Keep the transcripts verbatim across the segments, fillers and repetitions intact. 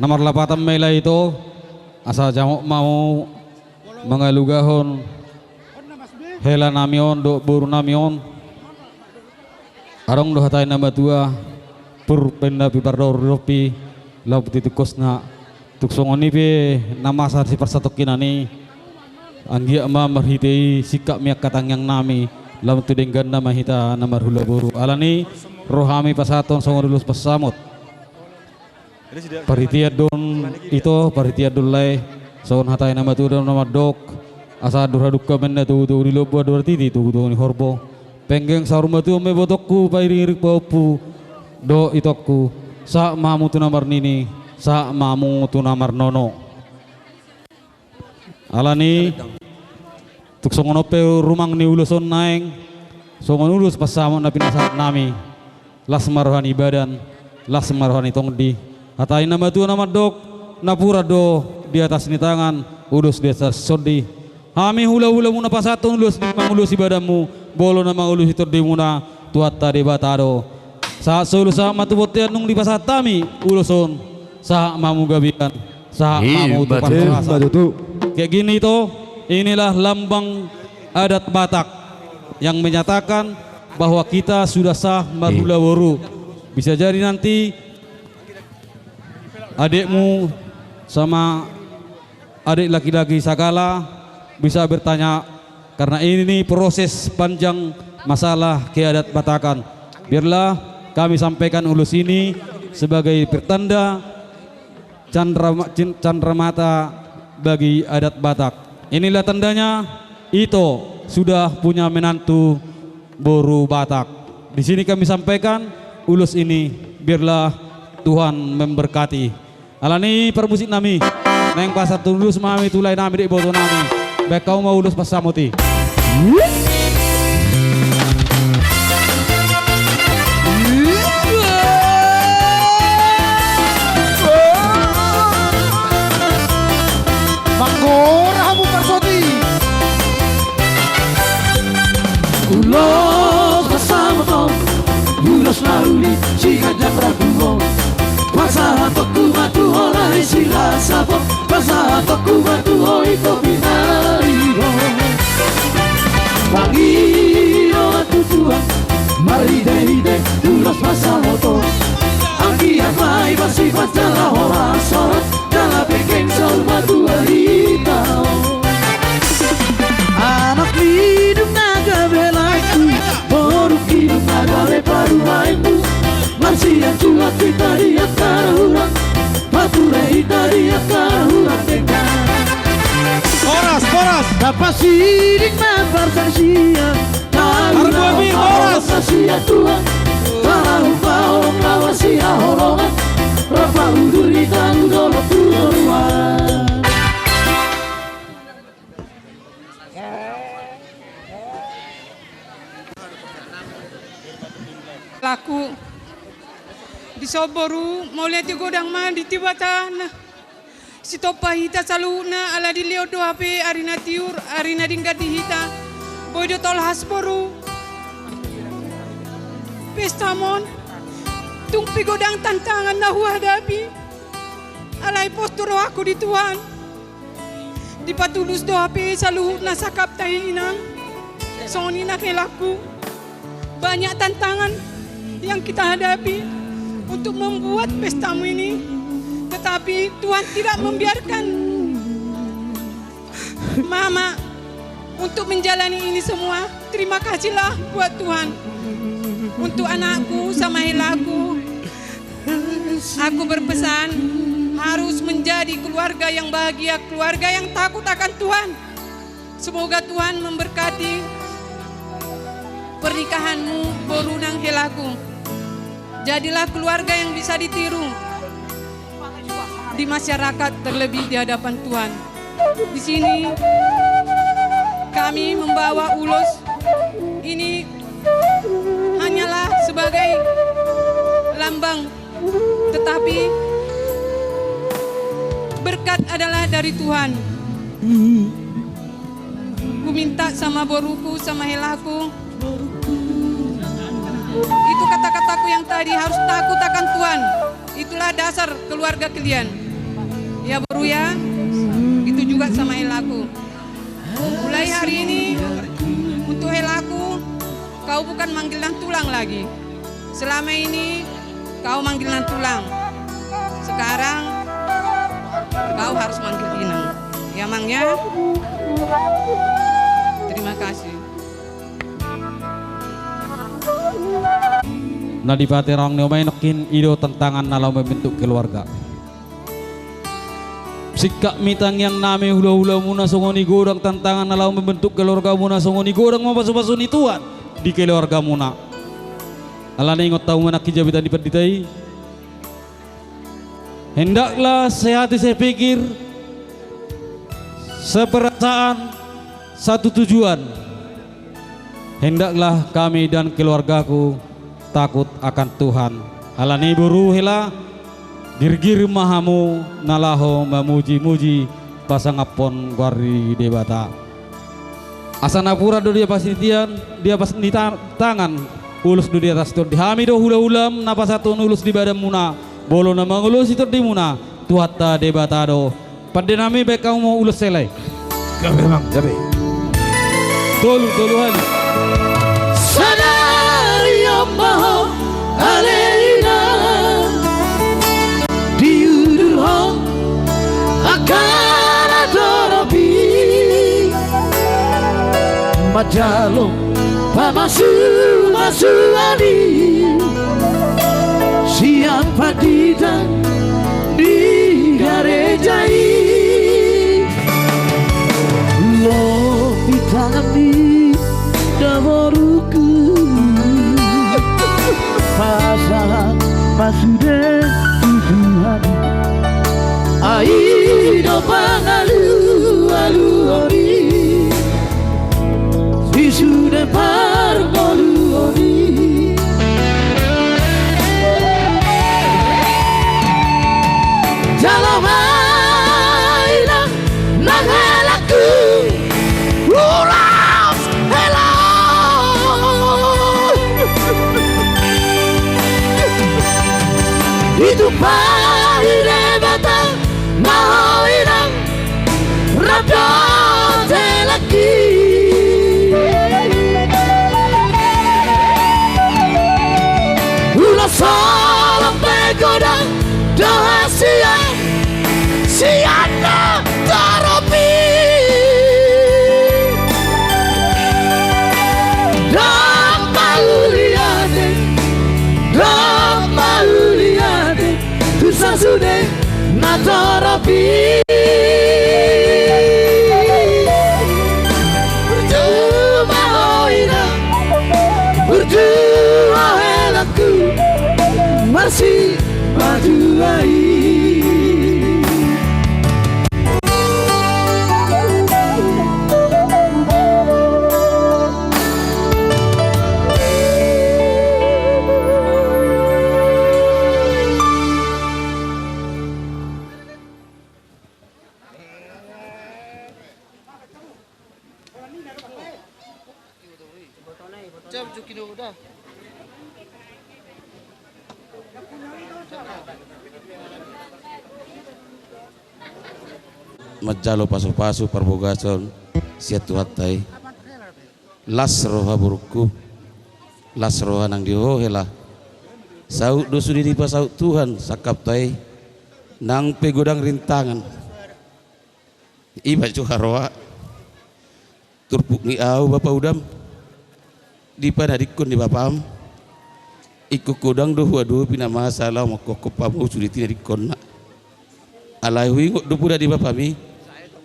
Na marlapatan ma i lae ito, asa jamot ma hamu mangalugahon hela nami on dohot boru nami on. Adong do hata ni na matua, pur pe na pipardohor dope, laho tu tingkosna, tung songon i pe na masa siparsatongkinan i, anggiat ma marhite i singkat ma angka tangiang nami, lam tu dengganna ma hita na marhula boru. Alani, ro hami pasahathon songon ulos pansamot. Parhitean do on ito, parhitean do on lae, songon hata ni na matua do na mandok, asa andor hadungka ma inna togutogu ni lombu, andor hatiti togutogu ni horbo. Penggeng saur matua ma ibotongku, pairingiring pahompu dohot itongku, sahat ma hamu tu na marnini, sahat ma hamu tu na marnono. Alani, tung songon on pe rumang ni ulos on naeng, songon ulos pansamot na pinasahat nami, las ma roha ni badan, las ma roha ni tondi. Hata ni na matua na mandok, napuran do di atas ni tangan, ulos di atas ni tondi. Hami hulahulamuna pasahathon ulos di mangulosi badanmu, molo na mangulosi tondimuna, Tuhanta Debata do. Sahat solu sahat ma tu bontean nunga dipasahat hami ulos on, sahat ma hamu gabean, sahat ma hamu tu parhorasan. Ima tutu. Kayak gini ito, inilah lambang adat Batak yang menyatakan bahwa kita sudah sah marhula boru. Bisa jadi nanti adikmu sama adik laki-laki sagala bisa bertanya, karena ini proses panjang masalah keadat Batakan. Biarlah kami sampaikan ulos ini sebagai pertanda candra, cin-, candra mata bagi adat Batak. Inilah tandanya, ito sudah punya menantu boru Batak. Di sini kami sampaikan ulos ini, biarlah Tuhan memberkati. Alani parmusik nami, naeng pasahat ulos ma hami tu lae nami dohot iboto nami. Baen hamu ma ulos pansamot i. Manggora hamu parsoti. Ulos pansamot on, ulos na uli sian raja Prabu on. Pasahatonku ma tu ho na hisilasapon, pasahatonku ma tu ho ito pinaribot. Pangidoanku Tuhan, marhitehite ulos pansamot on, anggiat ma i masifat jala horas-horas, jala penggeng saur matua hita on. Anak ni dung na gabe laengku, boru ni dung na gabe parumaenku, marsianjuan hita di angka na hurang, marpure hita di angka na hurang denggan. Horas, horas. Tapasiding ma parsaksian, taula, horas, horas. Marsian Tuhan, taula, horas, sihaholongan, rap ma udur hita tu dolok tu toruan. Laku. Dison boru, mauliate godang ma di Debata na sitompa hita saluhutna, ala dilehon do hape ari na tiur, ari na denggan di hita. Boi do tolhas boru. Pesta on, tung pe godang tantangan na huhadapi, alai pos do rohangku di Tuhan. Dipatulus do hape saluhutna sangkapta i, Inang. Songon i nang helangku, banyak tantangan yang kita hadapi untuk membuat pestamu ini, tetapi Tuhan tidak membiarkan Mama untuk menjalani ini semua. Terima kasihlah buat Tuhan. Untuk anakku sama helaku, aku berpesan harus menjadi keluarga yang bahagia, keluarga yang takut akan Tuhan. Semoga Tuhan memberkati pernikahanmu, boru nang helaku. Jadilah keluarga yang bisa ditiru di masyarakat, terlebih di hadapan Tuhan. Di sini kami membawa ulos ini hanyalah sebagai lambang, tetapi berkat adalah dari Tuhan. Ku minta sama boruku, sama helaku, itu kata-kataku yang tadi, harus takut akan Tuhan. Itulah dasar keluarga kalian. Ya, boru ya, gitu juga sama helaku. Mulai hari ini, untuk helaku, kau bukan manggil nang tulang lagi. Selama ini, kau manggil nang tulang. Sekarang, kau harus manggil inang. Ya, Mang, ya. Terima kasih. Na dipateraong ni oma i nangkin, i do tantangan na laho membentuk keluarga. Singkat ma i tangiang nami, hula-hula muna, songon i godang tantangan na laho membentuk keluarga muna, songon i godang ma pasu-pasu ni Tuhan di keluarga muna. Alani i ingot hamu ma nangkin jabitan ni pandita i. Hendaklah sehati sepikir, seperasaan, satu tujuan. Hendaklah kami dan keluargaku takut akan Tuhan. Alani i boru hela, girgir ma hamu na laho mamuji-muji pasangaphon goar ni Debata. Asa napuran do di apas ni tian, di apas ni ta-, tangan, ulos do di atas tondi. Hami do hula-hulam na pasahathon ulos di badanmuna, molo na mangulosi tondimuna, Tuhanta Debata do. Pande nami, baen hamu ma ulos hela i. Gabe, Mang, gabe. Tolu, tolu hali. Sadari on ma ho ale inang, diudur ho angka na torop i, manjalo pamasu-masuan i sian pandita di gareja i. Lobi tangan ni da boruku, pasahat ma sude tu Tuhan. Ai do pangalualuon i di sude parngoluon i. Jalo ma inang nang helangku, ulos hela. Ditumpahi Debata ma ho inang, rap dohot helangki. Ulos holong pe godang do hasian sian na torop i. Ndang mauliate, ndang mauliate tu sasude na torop i. Burju ma ho inang, burju ho helangku, marsimatua i. Manjalo pasupasu parbagason sian Tuhanta i. Las roha borungku, las roha nang di ho hela. Saut do sude dipasaut Tuhan sangkapta i, nang pe godang rintangan. Iba jo haroa. Turpuk ni ahu bapa udam, dipanadingkon ni bapam. Ingkon godang do huadopi na masa laho mangkophop hamu sude tinadingkonna. Alai huingot do poda ni bapami,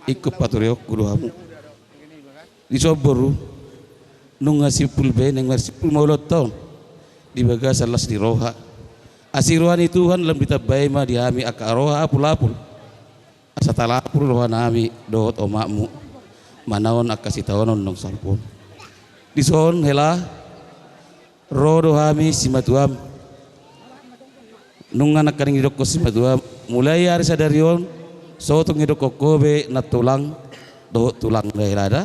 ingkon patureonku do hamu. Dison boru, nunga simpul be naeng marsimpul ma ulaonta on di bagasan las ni roha. Asi roha ni Tuhan lam ditambai ma di hami angka roha apulapul. Asa talapur rohanami dohot omakmu manaon angka sitaonon naung salpu on. Dison hela, ro do hami simatuam. Nunga nangkaning didokkon simatuam, mulai ari sadari on, so tung didokkon ho be nantulang dohot tulang da hela da.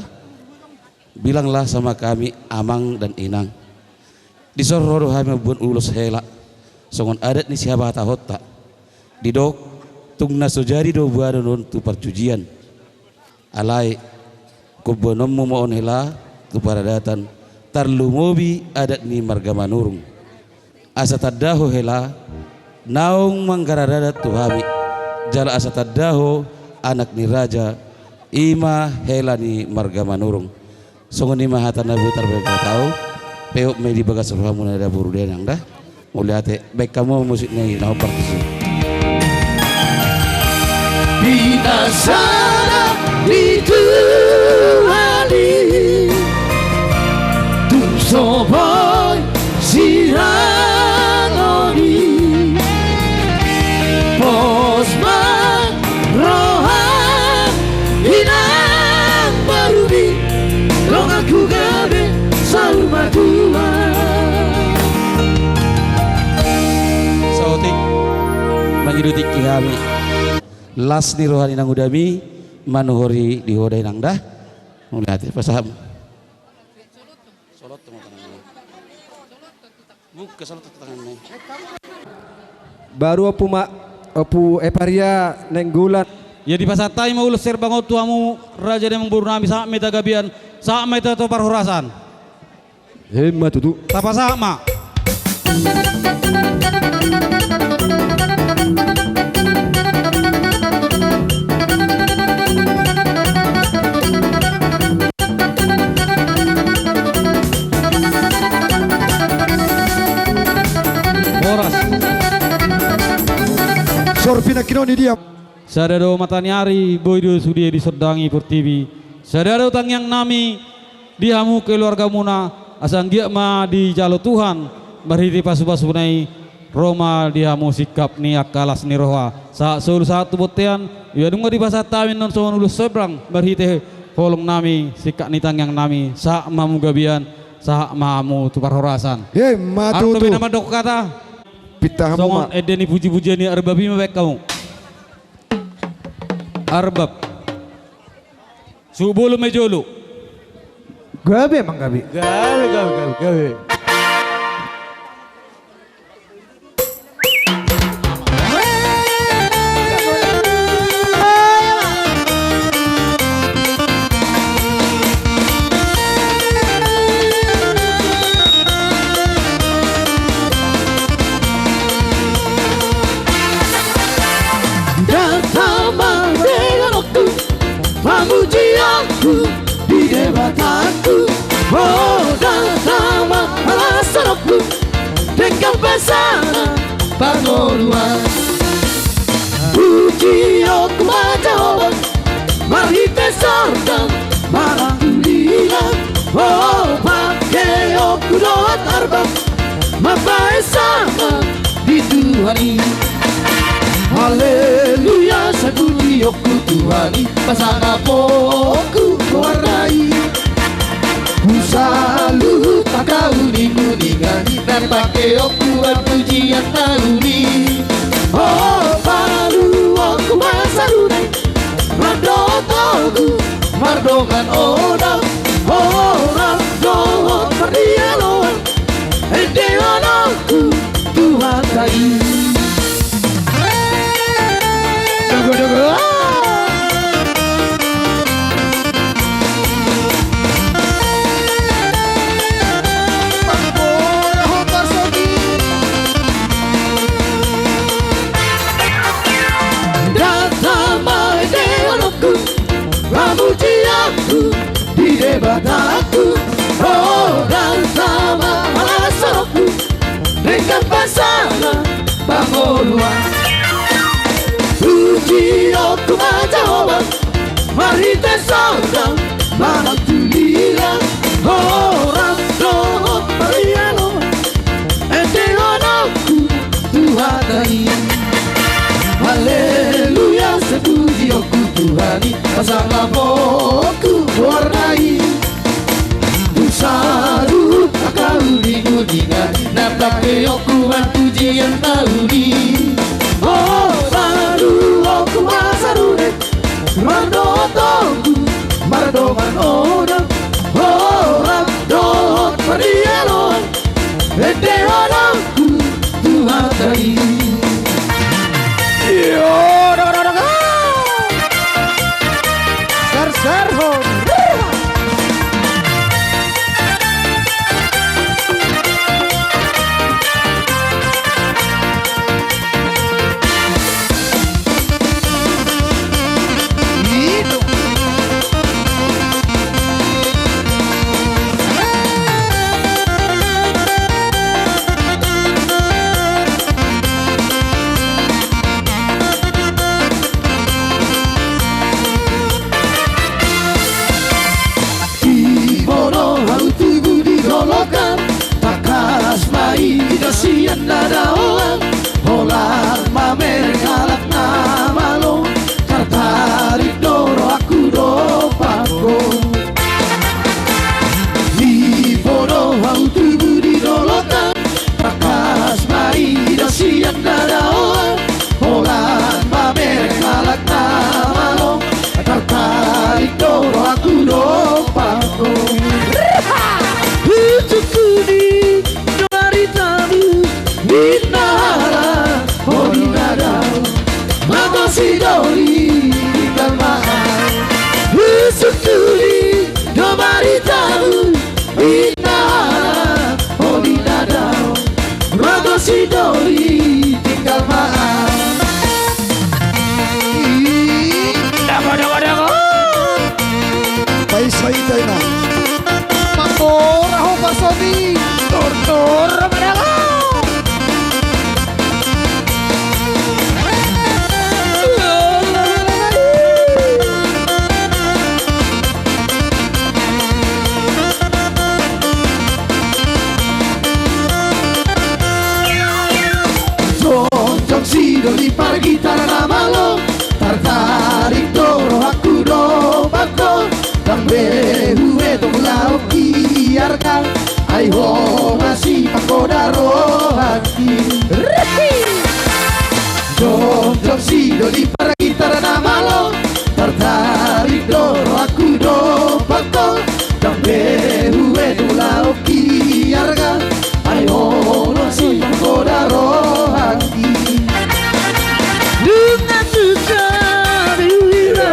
Bilanglah sama kami amang dan inang. Dison ro do hami mamboan ulos hela songon adat ni sihabatahonta. Didok, Tung na so jadi do boanon on tu parjujian. Alai, ingkon boanonmu ma on hela tu paradatan, tarlumobi adat ni marga Manurung. Asa tanda ho hela naung manggarar adat tu hami, jala asa tanda ho anak ni raja, i ma hela ni marga Manurung. Songon i ma hata na boi tarbahen hata au, peop ma i di bagas rohamuna da boru dainang da. Mauliate, baen hamu musik na i na hombar tusi. Pinasada ni Tuhan i, tung so boi sirangon i. Pos ma roha inang boru i, donganku gabe saur matua. Saotik, mangido tingki hami. Las ni roha ni nangudami, manuhor i di ho dainang da. Mauliate, pasahat. Solot ma tanganmu. Buka solot tanganmu. Baru Ompu ma, Ompu Eparia Nainggolan. Ia dipasahat hami ma ulos herbang on tu hamu raja ni amangboru nami, sahat ma hita gabean, sahat ma hita tu parhorasan. Emma tutu. Tapasahat ma. Horas. Sor pinangkinon ni dia. Sada do mata ni ari, boi do sude disondangi portibi. Sada do tangiang nami di hamu keluargamuna, asa anggiat ma dijalo Tuhan marhite pasupasuna i, ro ma di hamu singkap ni angka las ni roha. Sahat solu sahat tu bontean, ia dung ma dipasahat hami annon songon ulos herbang marhite holong nami, singkap ni tangiang nami, sahat ma hamu gabean, sahat ma hamu tu parhorasan. Emma tutu. Arto be na mandok hata. Pinta hamu ma. Songon ende ni pujipujian ni arbab i ma baen hamu. Arbab. Suhut bolon ma i jolo. Gabe, Amang, gabe. Gabe, gabe, gabe, gabe. Datang ma ende dohotku, pamujianku di Debataku. O, datang ma palasahononku, denggan pasahat pangoluan. Pujion ma Jahowa, marhite sordang manang tu lila. O, pangkeonku dohot arbab, mambahen sangap di Tuhan i. Haleluya, sai pujionku Tuhan i, pasangaponku goarna i. Husaluhut angka uninguningan i, na pangkeonku marpujian na uli. O, paluonku ma sarude, ro dohot togu, mardongan onom, horas dohot pardialoan, endehononku Tuhanta i. Dogo, dogo, ah! Datang ma ende dohotku, pamujianku di Debataku. O, datang ma palasahononku, denggan pasahat pangoluan. Pujionku ma Jahowa, marhite sordang manang tu lila, horas dohot pardialoan, endehononku Tuhanta i. Haleluya, sai pujionku Tuhan i, pasangaponku goarna i. Husaluhut angka uninguningan i, na pangkeonku marpujian na uli. O, paluonku ma sarude, ro dohot togu, mardongan onom, horas dohot pardialoan, endehononku Tuhanta i. Iyo, Garhon. Diboto hau tubu di dolok an, tangkas ma i do sian na daoan, holan mamereng halak na malo, tartarik do rohangku dompak ho. Diboto hau tubu di dolok an, tangkas ma i do sian na daoan, holan mamereng halak na malo, tartarik do rohangku dompak ho. Hujungkuni do baritamu, ninna halak ho di na dao, manggohi doli tinggal ma au. Hujungkuni do baritamu, ninna halak ho di na dao, manggohi doli tinggal ma au. Dago, dago, dago. Paisa ita ina. Mamora ho pasomi. Tor, tor, madago. Jongjong sidoli pargitar na malo, tartarik do rohangku dompak ho. Ndang be huetong laho di arga, ai ho ma sipanggoda rohangki. Jongjong sidoli pargitar na malo, tartarik do rohangku dompak ho. Ndang be huetong laho di arga, ai ho ma sipanggoda rohangki. Nunga susah di huida,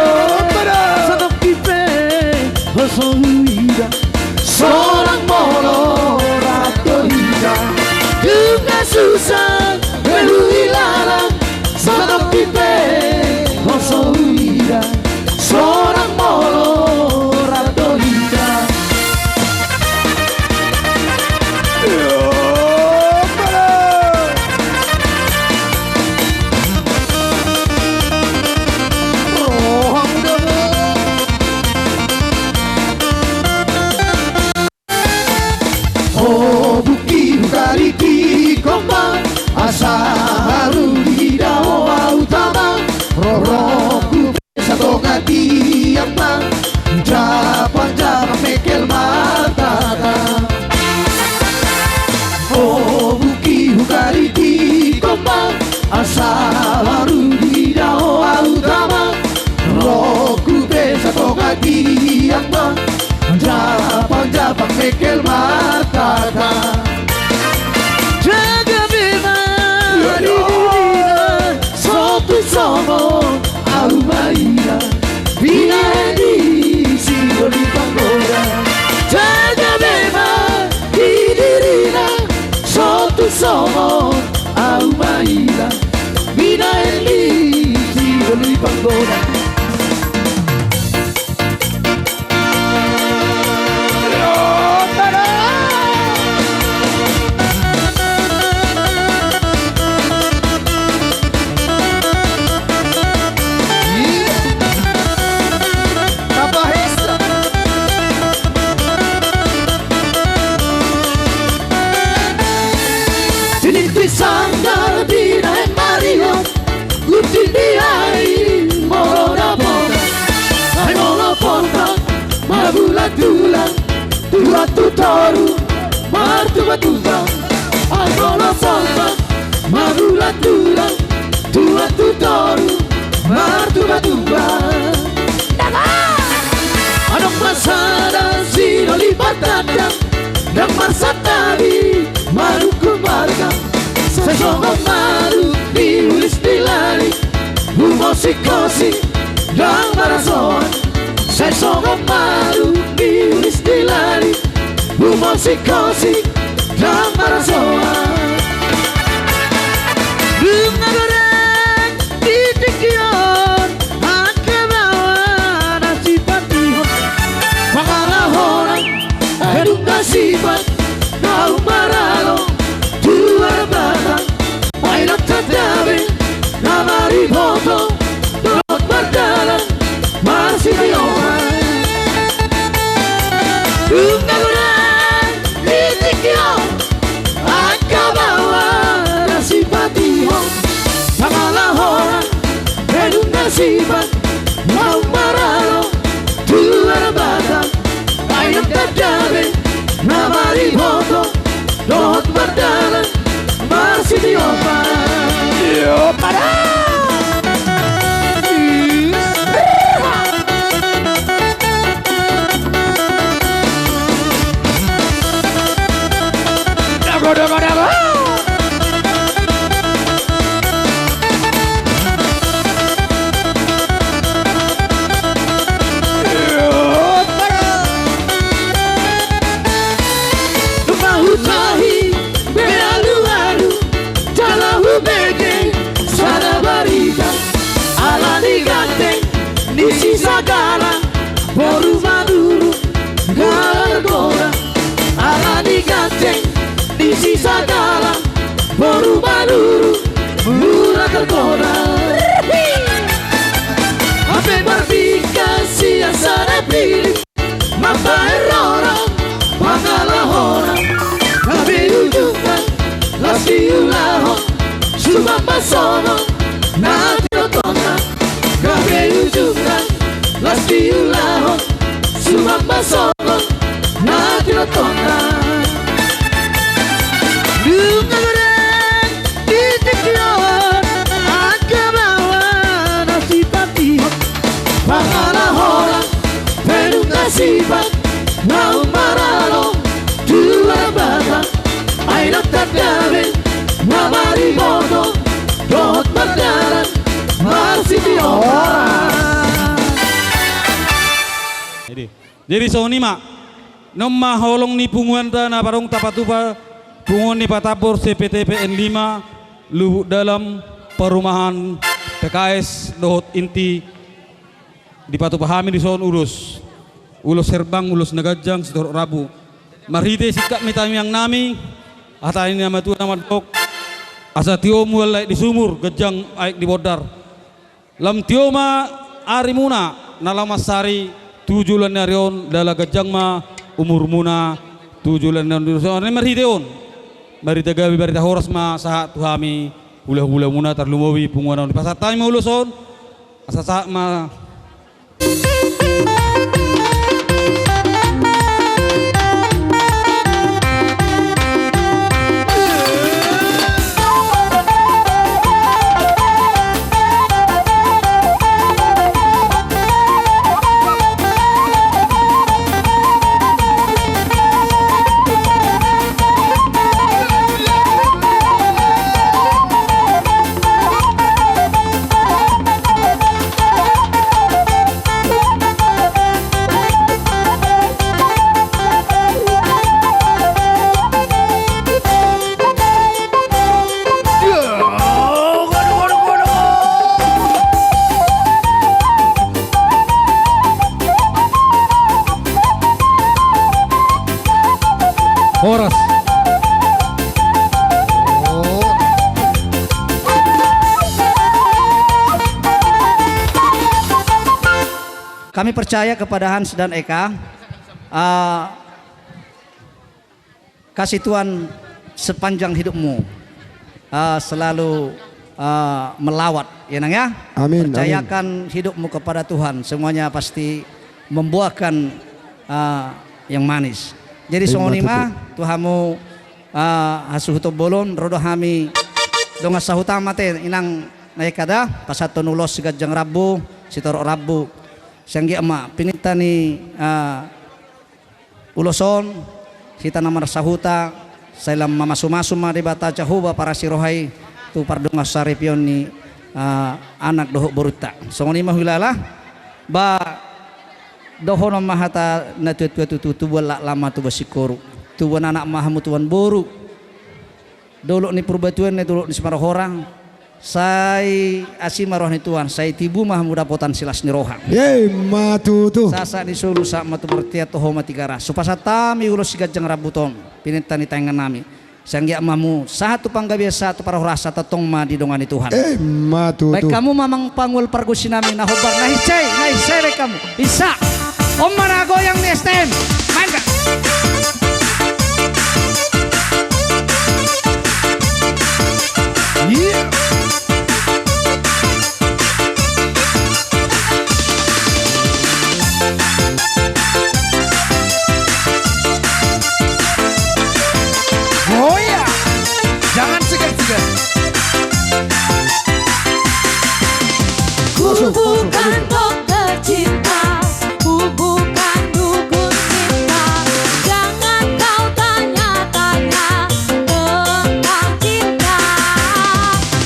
satongkin pe ho so huida, sonang molo rap do hita. Nunga susah di huida, satongkin pe ho so huida, sonang molo rap do hita. Roha muda. O bungki, hukaritik ho ma, asa haru diida ho ahu tama, rorongku pe satonga tiang ma, japang-japang mengkel martata. O bungki, hukaritik ho ma, asa haru diida ho ahu tama, rorongku pe satonga tiang ma, japang-japang mengkel martata. Jaga be ma di dirina, sotung songon ahu ma ina, binahen ni sidoli panggoda. Jaga be ma di dirina, sotung songon ahu ma ina, binahen ni sidoli panggoda. Tiniti sandar binahen marihot, uti ni ai molo dapotan, ai molo pontang magulang-gulang, tuat tu toru martuba-tuba, ai molo pontang magulang-gulang, tuat tu toru martuba-tuba. Adong ma sada sidoli partandang, ndang marsantabi marungkun marga, sai songon maruk ni ulis ni lali, humosik-hosik ndang marasoan, Sai songon malum ni ulis di lali, humosik-hosik ndang marsoa. Nunga godang di tingki on angka baoa na sipatihon, pangalahoan, ai nunga sipat naung maralo tu arbatang. Ai ndang tanda be na mariboto dohot mardalan marsitioman. Nunga godang di tingki on angka baoa na sipatihon, pangalahoan, ai nunga sipat naung maralo tu arbatang. Ai ndang tanda be na mariboto dohot mardalan marsitioman. Iopa da. Dago, dago, dago. Nunga hutahi be alualu jala hubege sada barita. Ala ni ganteng ni si Sagala boru Manurung, nunga targoda. Ala ni ganteng ni si Sagala boru Manurung, nunga targoda. Hape marbingkas sian sada pilih mambaen roha pangalahoan, gabe ujungna las diulahon suman ma songon na tinotonna. Gabe ujungna las diulahon suman ma songon na tinotonna. Nunga godang di tingki on angka baoa na sipatihon, pangalahoan, ai nunga sipat naung maralo tu arbatang. Ai ndang tanda be na mariboto dohot mardalan marsitioman. Jadi, jadi songon i ma. On ma holong ni punguanta na adong tapatupa, punguan ni Patambor C P T P N lima, Lubuk Dalam, Perumahan, P K S dohot inti, dipatupa hami dison ulos, ulos herbang, ulos na ganjang sitorop rambu. Marhite singkat ni tangiang nami, hata ni na matua na mandok: Asa tio ma aek di sumur, ganjang aek di bondar. Lam tio ma arimuna na laho mansari tu joloan ni ari on, jala ganjang ma umurmuna tu joloan ni ari on. Marhite on, barita gabe, barita horas ma sahat tu hami, hulahulamuna, tarlumobi punguan on. Dipasahat hami ma ulos on, asa sahat ma. Horas. Kami percaya kepada Hans dan Eka, eh, kasih Tuhan sepanjang hidupmu, eh, selalu, eh, melawat, ya, Nang, ya. Amin, amin. Percayakan hidupmu kepada Tuhan, semuanya pasti membuahkan, eh, yang manis. Jadi, songon i ma tu hamu, eh, hasuhuton bolon, ro do hami dongan sahuta ma ate, Inang na Eka da, pasahathon ulos siganjang rambu, sitorop rambu. Sai anggiat ma pininta ni, eh, ulos on, hita na marsahuta, sai lam mamasumasu ma Debata Jahowa parasi roha i tu pardongansaripeon ni, eh, anak dohot borunta. Songon i ma huhilala, ba Dohonon ma hata na tuatua tutu, tubuan laklak ma tubuan singkoru, tubuan anak ma hamu tubuan boru. Dolok ni Purbatua, na dolok ni Simarorang. Sai asi ma roha ni Tuhan, sai tibu ma hamu dapotan silas ni roha. Ima tutu. Sahat ni solu sahat ma tu bontean, toho ma Tigaras. Hupasahat hami ulos siganjang rambut on, pinenta ni tangan nami. Sai anggiat ma hamu sahat tu panggabean, sahat tu parhorasan, tongtong ma didongani Tuhan. Ima tutu. Baen hamu ma amang pangual pargonsi nami na hombar, na hinsai, na hinsai baen hamu. Isa. On ma na goyang ni S T M. Main ka. Iya. Goyang. Jangan segan-segan. Ku bukan dokter cinta, ku bukan dukun cinta. Jangan kau tanya-tanya tentang cinta.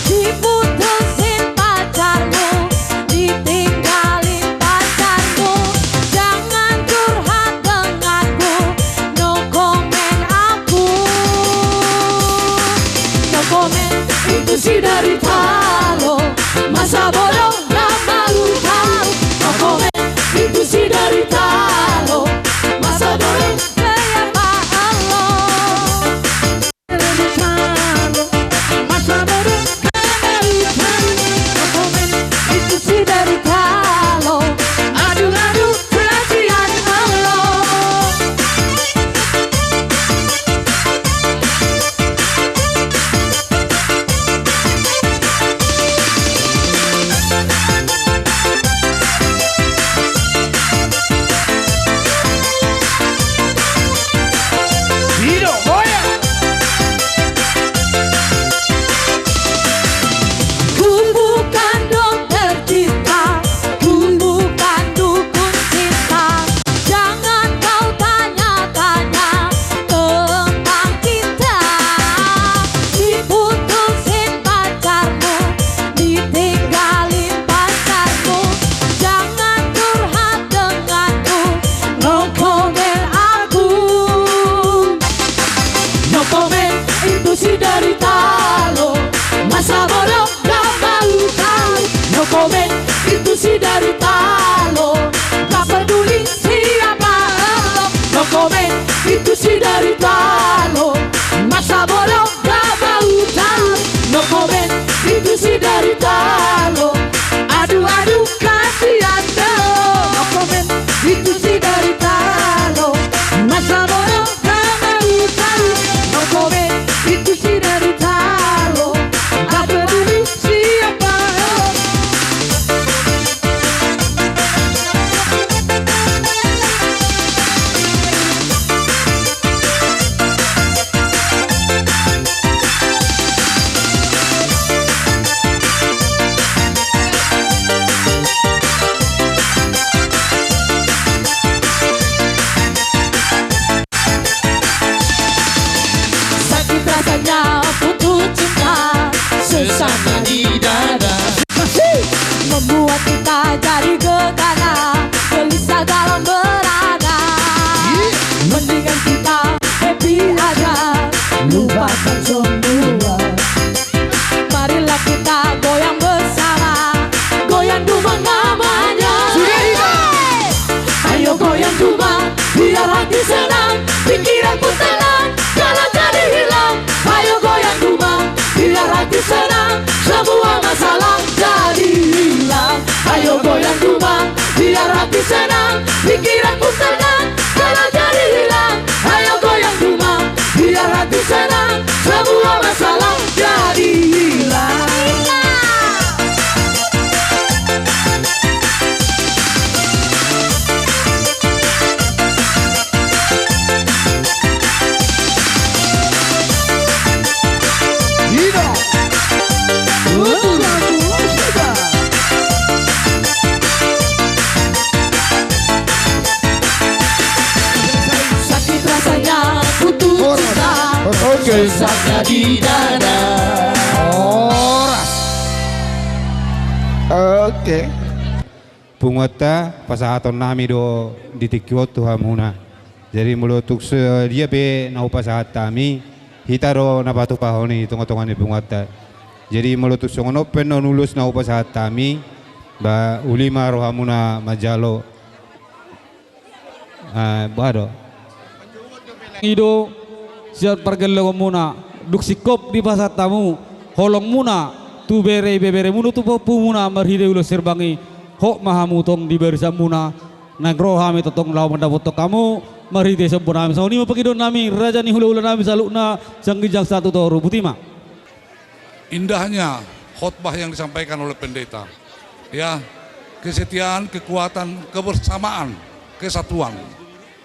Diputusin pacarmu, ditinggalin pacarmu. Jangan curhat denganku, no comment aku. No comment, itu si derita lo. Masa bodoh nggak mau tahu. No comment, itu si derita lo. Masa bodoh kayak Pak Alo. Ku bukan dokter cinta, ku bukan dukun cinta. Jangan kau tanya-tanya tentang cinta. Diputusin pacarmu, ditinggalin pacarmu. Jangan curhat denganku, no comment aku. No comment, itu si derita lo. Masa bodoh nggak mau tahu. No comment, itu si derita lo. Tak peduli siapa lo. No comment, itu si derita lo. Masa bodoh nggak mau tahu. No comment, itu si derita lo. Aduh, aduh, kasihan lo. No comment, itu si derita lo. Masa bodoh nggak mau tahu. No comment, itu si derita lo. Tak peduli siapa lo. Sakit rasanya putus cinta, sesaknya di dada. Membuat kita jadi gegana, gelisah dalam berada. Mendingan kita happy aja, lupakan semua. Marilah kita goyang bersama, goyang dumang namanya. Sudah, Ida. Ayo goyang dumang, biar hati senang, pikiran pun tenang, kalau jadi hilang. Ayo goyang dumang, biar hati senang, semua masalah jadi hilang. Ayo goyang dumang, biar hati senang, pikiran pun tenang, kalau jadi hilang. Ayo goyang dumang, biar hati senang, semua masalah jadi hilang. Sakit rasanya putus cinta, horas, cinta. Horas. Oke. Horas. Oke. punguanta, pasahaton nami do di tingki on tu hamuna. Jadi molo tung so dia pe na hupasahat hami, hita do na patupahon i tongatonga ni punguanta. Jadi molo tung songon on pe annon ulos na hupasahat hami, ba uli ma rohamuna manjalo. Ah, boha do? I do sian pargellengmuna, dung singkop dipasahat hamu holongmuna tu bere ibeberemuna tu pahompumuna marhite ulos herbang i, hot ma hamu tong di barisanmuna. Naeng ro hami tongtong laho mandapothon hamu marhite sombu nami. Songon i ma pangidoan nami, raja ni hulahula nami saluhutna, sian ginjang sahat tu toru. Botima. Indahnya khotbah yang disampaikan oleh pendeta. Ya, kesetiaan, kekuatan, kebersamaan, kesatuan.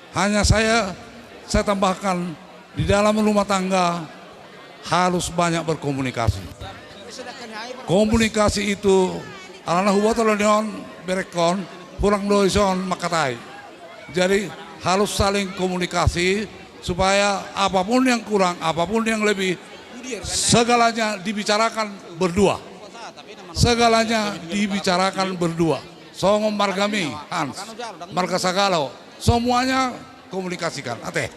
Hanya saya, saya tambahkan, di dalam rumah tangga harus banyak berkomunikasi. Komunikasi itu, alana huboto do nion berekkon, hurang do ison mangkatai. Jadi harus saling komunikasi supaya apapun yang kurang, apapun yang lebih, segalanya dibicarakan berdua. Segalanya dibicarakan berdua. Songon margami, Hans, marga Sagalo, semuanya komunikasikan. Ate.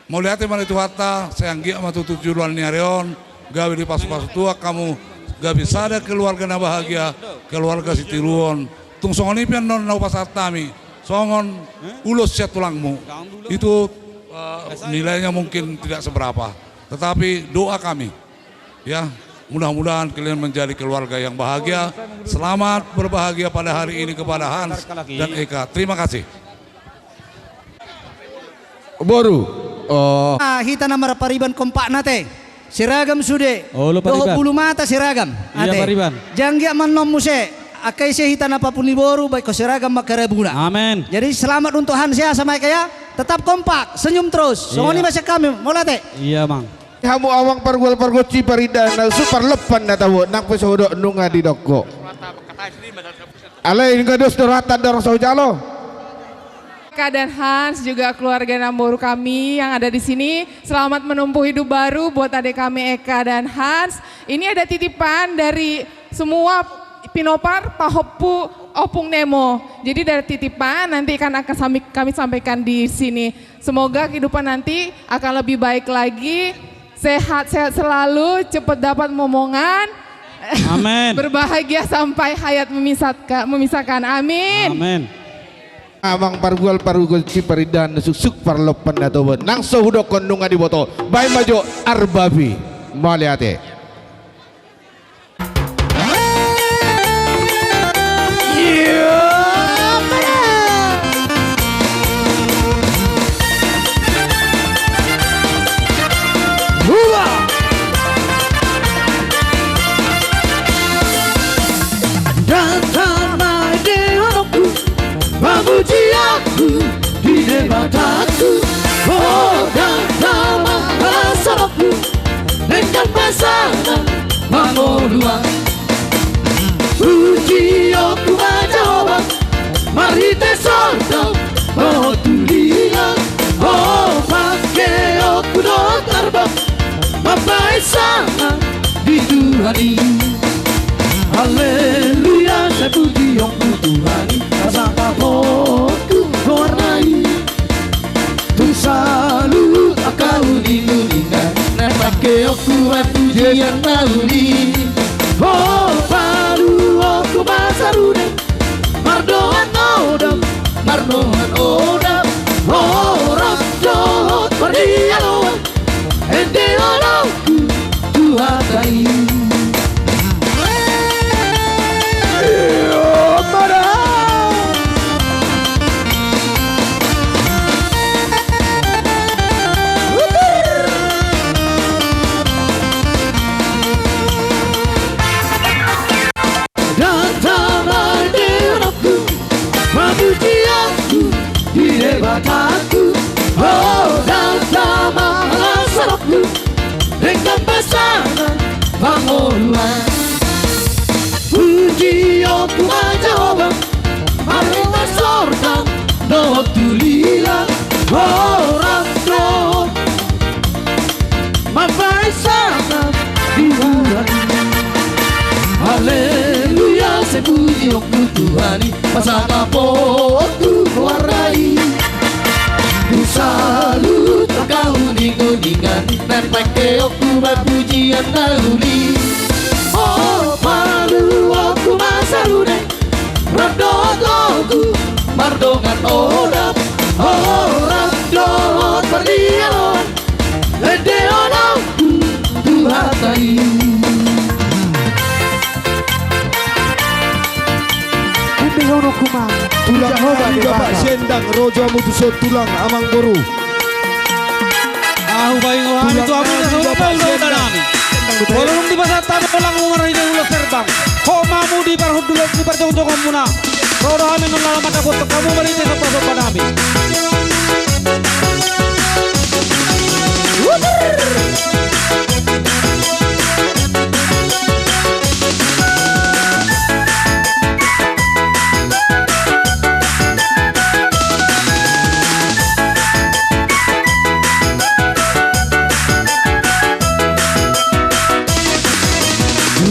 Mauliate ma di Tuhanta, sai anggiat ma tutu joloan ni ari on gabe dipasupasu Tuhan hamu, gabe sada keluarga na bahagia, keluarga sitiruon. Tung songon i pe annon na hupasahat hami, songon ulos sian tulangmu. Itu, eh, nilainya mungkin tidak seberapa, tetapi doa kami, ya, mudah-mudahan kalian menjadi keluarga yang bahagia. Selamat berbahagia pada hari ini kepada Hans dan Eka. Terima kasih. Boru. Oh. Ah, hita na marpariban kompakna ate. Seragam sude. Dohot bulu mata seragam. Ate. Jala anggiat ma annon muse, angka ise hita na papu ni boru, baen ho seragam ma angka rabuna. Amen. Jadi selamat untuk Hans ya, sama Eka ya. Tetap kompak, senyum terus. Songon i ma sian hami, mauliate. Ia, Amang. Hamu amang pargual pargonsi parindahan na suksuk parlompan na tabo, nang pe so hudok nunga didok ho. Alai nunga dos do rohanta, ndang so hujalo. Eka dan Hans, juga keluarga namboru kami yang ada di sini, selamat menempuh hidup baru buat adik kami Eka dan Hans. Ini ada titipan dari semua pinopar pahompu Ompung Nemo. Jadi dari titipan nanti akan, akan sami-, kami sampaikan di sini. Semoga kehidupan nanti akan lebih baik lagi. Sehat-sehat selalu, cepat dapat momongan. Amin. Berbahagia sampai hayat memisahka-, memisahkan. Amin. Amin. Amang pargual pargonsi parindahan na suksuk parlompan na tabo, nang so hudokkon nunga diboto. Baen ma jo arbabi. Mauliate. Datang ma ende holongku, pamujianku di Debataku. Oh, datang ma hasahutku, denggan pasahat mangolu. Pujionku ma Jahowa, marhite sordang dohot tulian. Oh, pangkeonku dohot arbang, mambahen sangap di Tuhan i. Haleluya, sai pujionku Tuhan i, pasangkapku goarna i. Tung saluhut angka uninguningan, na pangkeonku ma pujian na uli. Ho paluonku ma sarune, mardohan odam, mardohan odam, ho rap dohot pardialoan, ende holongku tu hata i. Pasangaponku warna i. Saluhut angka uninguningan, naeng pangkeonku ma pujian na uli. O, paluonku ma salune, rap dohot logu, mardongan onom, o, rap dohot pardialoan. Ende onom tu hata i. Ende onom tu ma. Tulang nami Bapak Sendang, ro jo hamu tuson tulang amang boru. Ahu baingo hami tu hamu na saur matua nami. Molo dung dipasahat hami holang ungar hita ulos serbang, ho ma hamu di parhundulon ni parjongjongonmuna. Ro do hami non lala mandapothon hamu marhite sombasomba nami.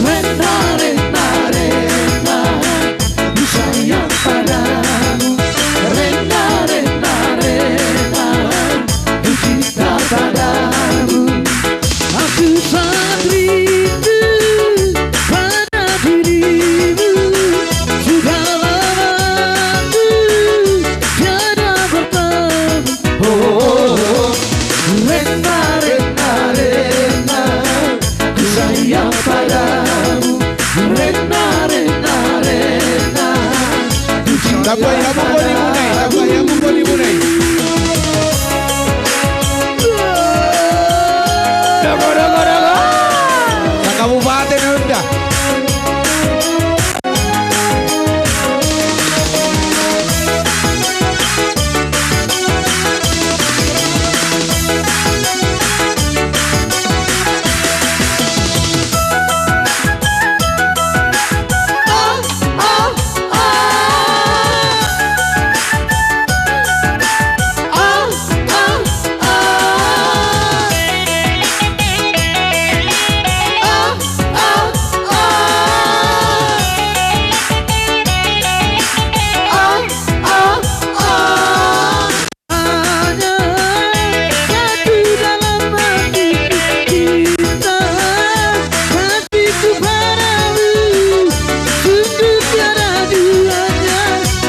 Rena, rena, rena, ku sayang padamu. Rena, rena, rena, ku cinta padamu. Aku sangat rindu pada dirimu. Sudah lama aku tiada bertemu. Oh, rena, rena, rena, ku sayang padamu. Rena, rena, rena, ku cinta padamu. Tambai hamu bolimuna i, tambai hamu bolimuna i. Dogo, dogo, dogo. Sakabupaten Honda.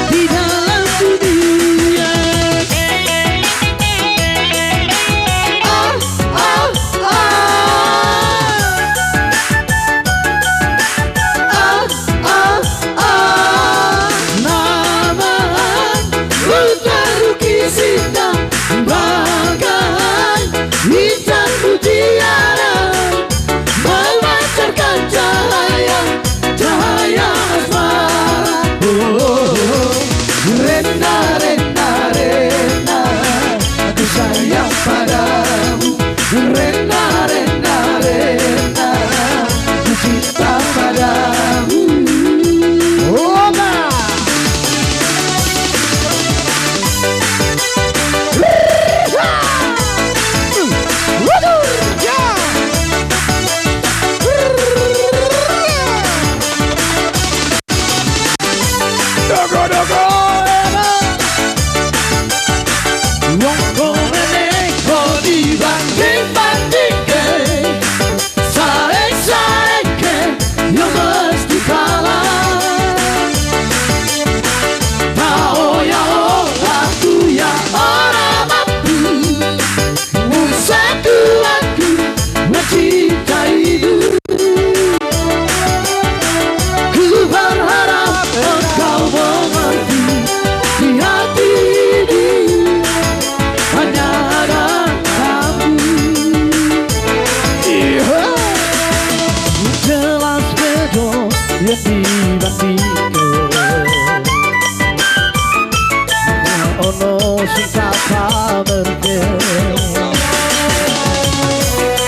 Di dalam dunia. Ah, ah, ah. Ah, ah, ah. Nama ku terukis indah bagai bintang mutiara. Memancarkan cahaya, cahaya asmara. Oh, oh, oh. Rena, rena, rena, ku sayang padamu. Rena, rena, rena, ku cinta padamu. Oba! Sae-sae ke, ia mesti kalah. Tao ia, oh, aku ia ora mampu. Muse Tuhanku mencintaimu. Ku berharap engkau mengerti di hati ini. Hanya ada kamu. Iya. Jelas bedo yang dibandingke. Ono sing tapamerke.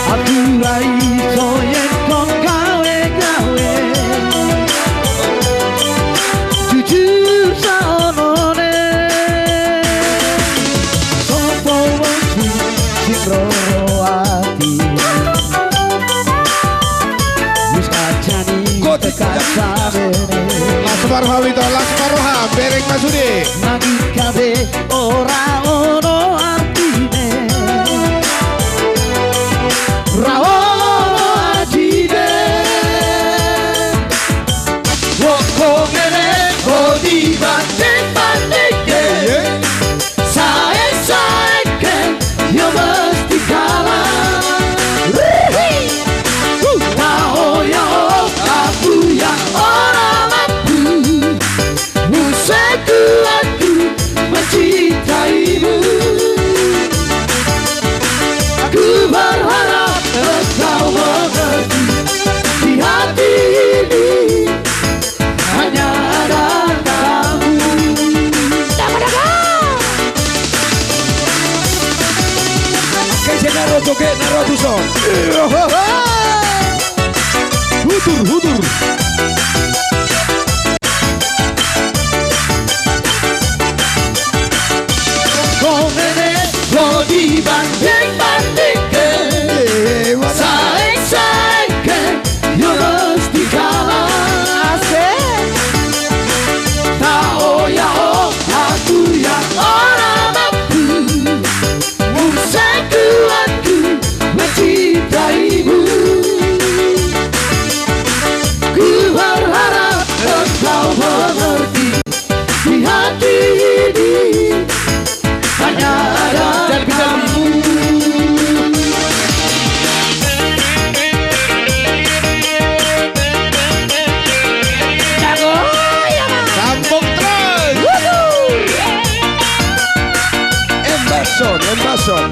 Aku ra iso ingkon gawe-gawe. Jujur saonone. Sopo wong sing roro ati. Wis kancani. Kota kancane. Las Marhawita, Las Roha, bereng ma sude. Nangkin gabe ora ono artina. Ra ono artina. Wong kongene ho di banding-bandingke. Iya. Sae-saengke, ia mesti kalah. Tahu ya, oh, aku ya ora mampu. Muse ku aku mencintaimu. Aku berharap engkau mengerti di hati ini. Hanya ada kamu. Kese naro joget naro tuson. Hutur, hutur. Kongene ho di banding-bandingke. Sae-saengke, ia mesti kalah. Asik. Tahu ya, oh, aku ya ora mampu. Muse ku aku mencintaimu. Ku berharap engkau mengerti. Di hati ini hanya ada kamu. Jago, ya, Bang. Sambung terus. Wuhu. Embason, embason.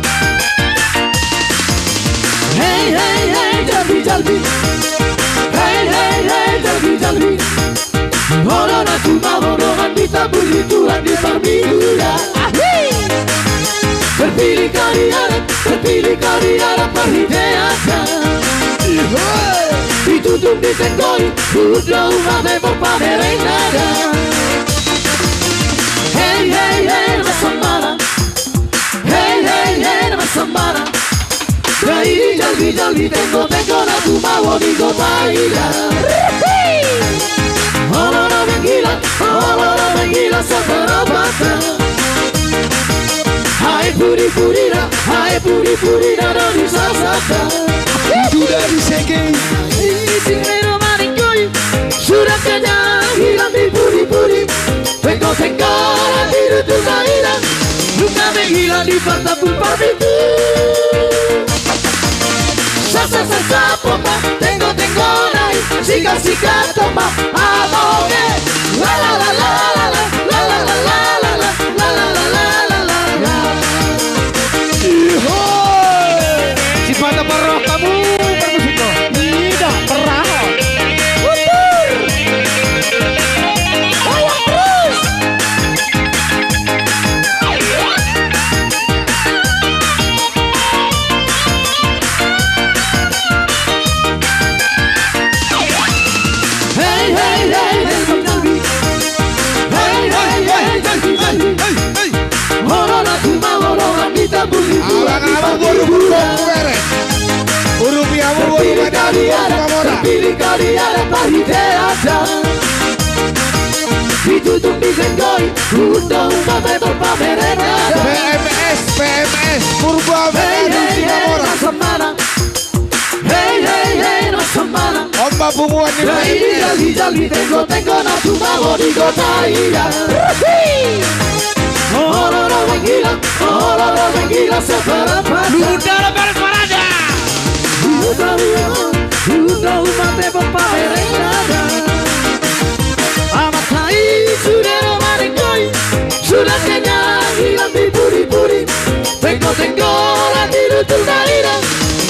Hei, hei, hei, jalbi, jalbi. Hei, hei, hei, jalbi, jalbi. Olo na tumabo dongan ni tambul ni tulang ni parmingguan. Terpilih kau di adat, terpilih kau di adat parhitean. Ditutung di tenggol, huda umat e parpamereng nada. Hei, hei, hei, na marsamala. Hei, hei, hei, na marsamala. Dai di jalbi-jalbi, tenggo-tenggo na tumabo di kota ida. Olo na manghilang, olo na manghilang saparapatna. Hae pudi-pudina, hae pudi-pudina do di sasata. Sudah di seke. Isi meno maringkoi. Sudah kenyang hilang di pudi-pudi. Tenggo-tenggo na di dutu na hilang. Nunga menghilang di partambul parmitu. Sa, sa, sa, sa, pompa, tenggo-tenggo nai, siga, siga, tompa, abonge. La, la, la. Iho! Sipata parroh hamu, parmusik do. Ida, parroh. Wutur. Ayo terus. Hei, hei, hei, hei, hei. Hei, hei, hei, hei, hei. Olo na tumabo dongan ni tambul ni tulang ni parmingguan. Abang, abang, boru, boru, boru, boru. Urupi, abang, boru, boru, boru. Terpilih kau di adat, terpilih kau di adat parhitean. Ditutung di tenggol, huda umat e parpamereng nada. P M S, P M S, Purba Medan Singamora. Hei, hei, hei, na marsamala. Hei, hei, hei, na marsamala. Omba punguan ni P M S. Hei, hei, hei, tenggo-tenggo na tumabo di kota ida. Olo na manghilang, olo na manghilang saparapatna. Lu muda lo beres parada. Huda, huda umat e parpamereng nada. Amat nai sude do maringkoi. Sudah kenyang hilang di pudi-pudi. Tenggo-tenggo na di dutu na hilang.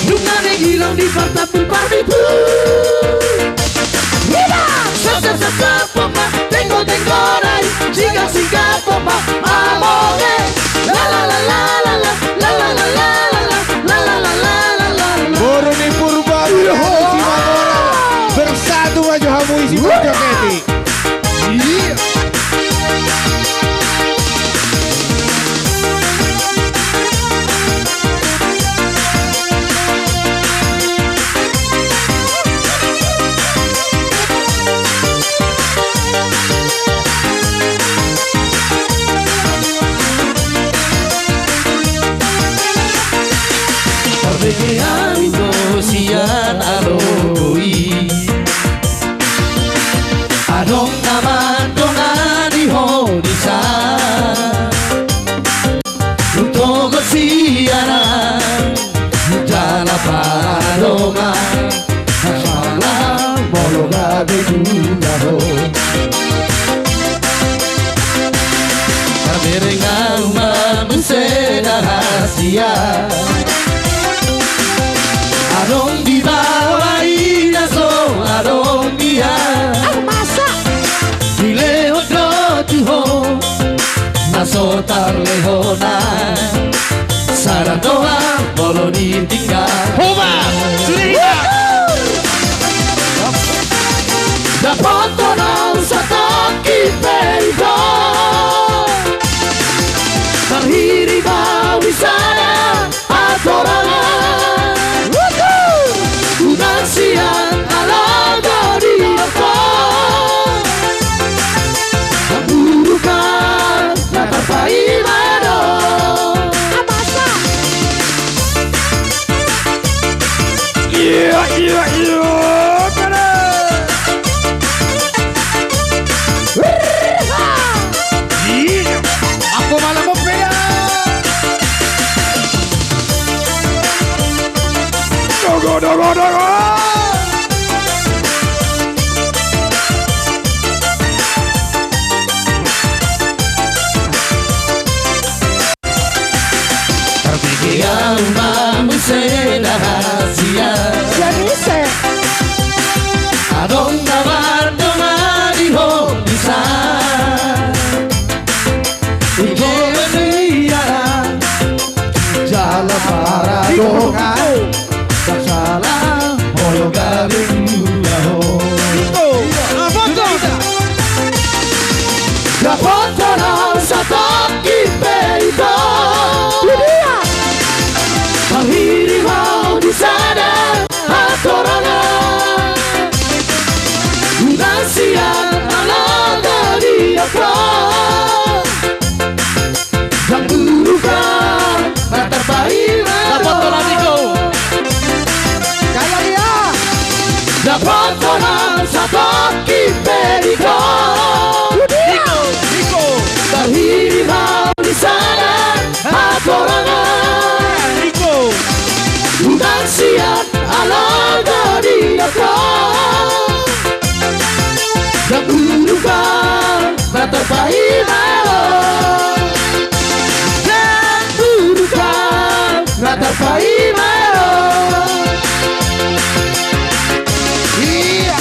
Nunga menghilang di partambul parmitu. Hilang. Sa, sa, sa, sa, pompa. Tenggo-tenggo nai. Siga, siga, pompa. Abonge. La, la, la. Boru ni Purba Medan Singamora. Bersatu ma jo hamu isi parjoketi. Iya. Ia. Adong di bawah i na so adong ia. Ah, masa? Dilehon do tu ho na so tarlehon. Sada dohot molo ditinggal. Hoba, sudah. Dapoton au satongkin pe i do. Tarhirim au di sada hatorangan. Unang sian ala gari oto. Hamburuk na tarpaima do. Ia, ia, ia, kena. Iya. Aku malah mau peda. Dogo, dogo, dogo. Tarpege au ma muse na hasian. Sian ise? Adong na mandongani ho bisa. Ige siara jala para dongan. Sasala molo gabe gula ho. Iko, aboto. Dapoton au satongkin pe i do. Tarhirim au di sada hatorangan. Unang sian ala gari oto. Hamburuk na tarpaima. Dapoton au, Niko. Kaya dia. Dapoton au satongkin pe i do. Niko, Niko. Tarhirim au di sada hatorangan. Niko. Unang sian ala gari oto. Hamburuk na tarpaima. Hamburuk na tarpaima. Iya.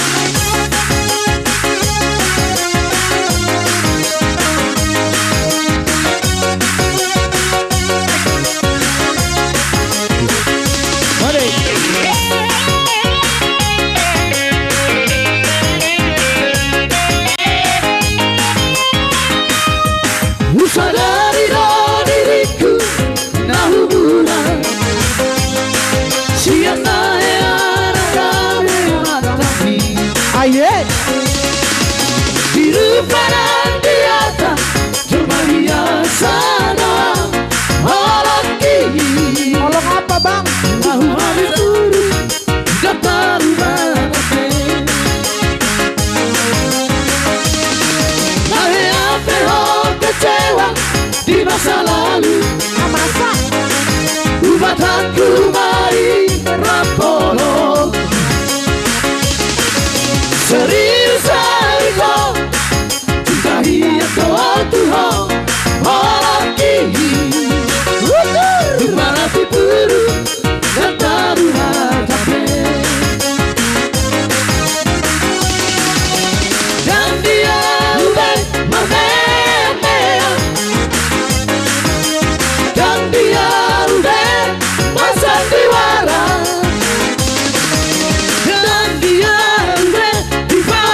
Husadari do diringku na humurang sian na hea na gabe marhahamaranggi. Aye. Di rupa nang di hata jolma biasa do au holongki. Holong apa, Bang? Au hami turu ndang tarlumobi. Na hea pe ho kecewa di masa lalu. Ah, masa? Ubat hangku ma i rap holong. Serius au, Niko. Tahian do au tu ho, holongki. Marasi puru, ndang tarlumobi. Ndang dia ube marmeamea. Ndang dia ube marsandiwara. Ndang dia ube dipa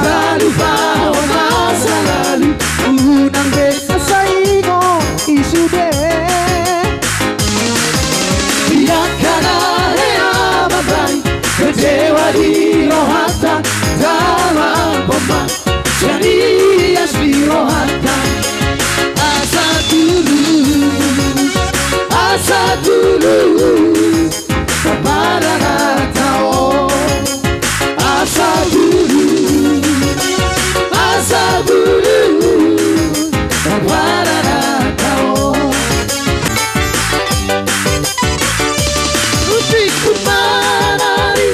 Lalu bawa masa lalu, unang be saingot i sude. Biarkan hea mambahen kecewa di rohanta, dalam poma jadi ias di rohanta. Asa tulus, asa tulus, sabar na tao. Asa tulus, asa tulus, sabar na tao. Musik pun menari,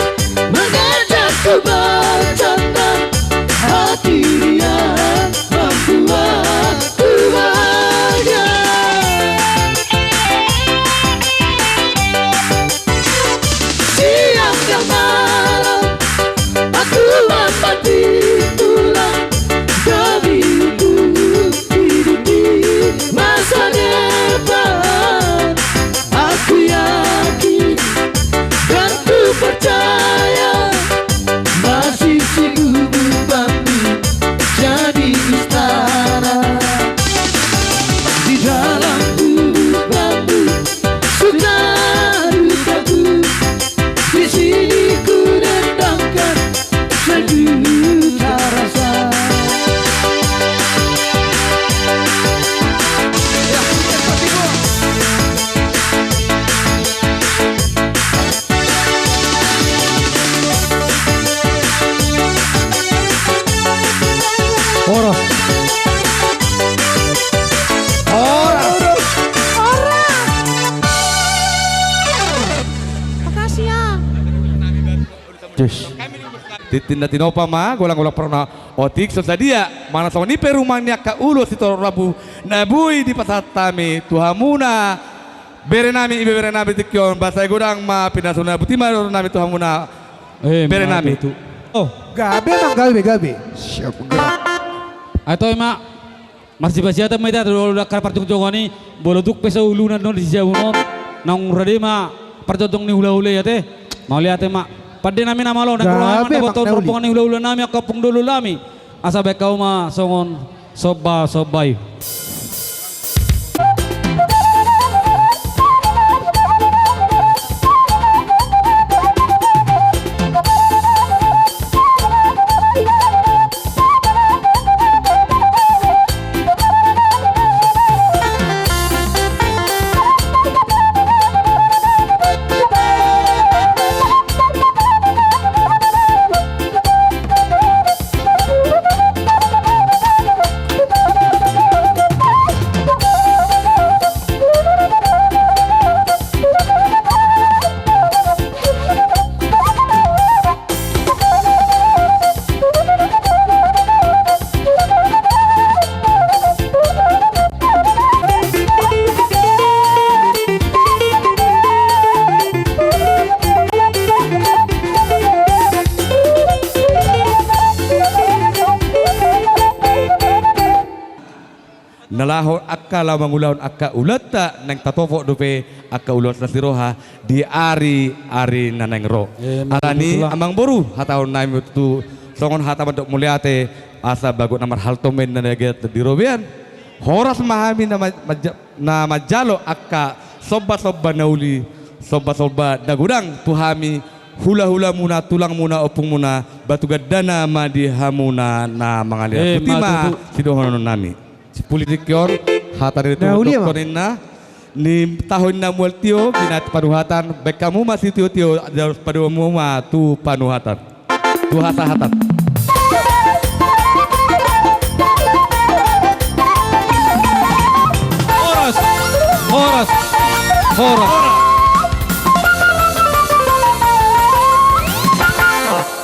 mengajak ku bercanda, hati riang membuatku bahagia. Siang dan malam aku mati tulang demi untuk hidup di masa depan. Aku yakin dan ku percaya masih si Gubuk Bambu jadi istana. Di dalam Gubuk Bambu suka dukaku, di sini ku dendangkan sejuta rasa. Horas. Horas. Horas. Makasih ya. Yes. Tintin na tinopa ma, golang-golang parna otik so sadia. Manang songon i pe rumang ni angka ulos sitorop rambu na boi dipasahat hami tu hamuna. Bere nami, ibebere nami tingki on, ba sai godang ma pinasuna, botima dohonon nami tu hamuna. Eh, bere nami. Oh. Gabe, Mang, gabe, gabe. Siap, gerak. Ai toe ma. Marsipasiatan ma hita tu angka parjongjongan i, molo tung pe sauluna on di siamun on, naung rade ma parjongjong ni hulahula i ate. Mauliate ma. Pande nami na malo, naeng ro hami mandapothon rombongan ni hulahula nami, angka ompung dolok nami. Asa baen hamu ma songon sombasomba i. Na laho angka laho mangulahon angka ulaonta, naeng tatopot dope angka ulaon na siroha di ari-ari na naeng ro. Eh, alani i, Amangboru, hatahon nami tutu songon hata mandok mauliate, asa bagot na marhalto ma inna na giat di robean. Horas ma hami na ma-, manja-, na manjalo angka sombasomba na uli, sombasomba na godang tu hami, hulahulamuna, tulangmuna, ompungmuna, batu gandana ma di hamuna na mangalean. Eh, botima ma tutu sidohonon nami. Sipulitik on, hata ni tutu dokkon inna, ni taho inna mual tio, binat panuhatan, baen hamu ma sitiotio, jala padomu ma tu panuhatan. Tu hasahatan. Horas, horas, horas.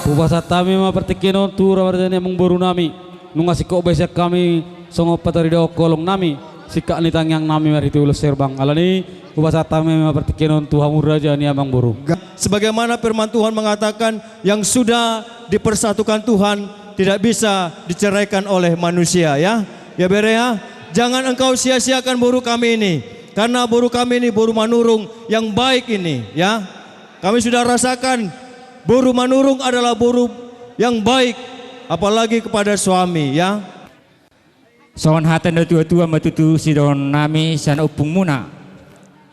Hupasahat hami ma partingkian on tu raja ni amangboru nami. Nunga singkop boi sian hami songon pataridahon holong nami, singkat ni tangiang nami marhite ulos herbang. Alani i, hupasahat hami ma partingkian on tu hamu raja ni amangboru. Sebagaimana firman Tuhan mengatakan, yang sudah dipersatukan Tuhan tidak bisa diceraikan oleh manusia, ya. Ya, bere, ya. Jangan engkau sia-siakan boru kami ini, karena boru kami ini boru Manurung yang baik ini, ya. Kami sudah rasakan boru Manurung adalah boru yang baik. Apalagi kepada suami, ya. Songon hata ni natua-tua ma tutu sidohonon nami sian ompungmuna.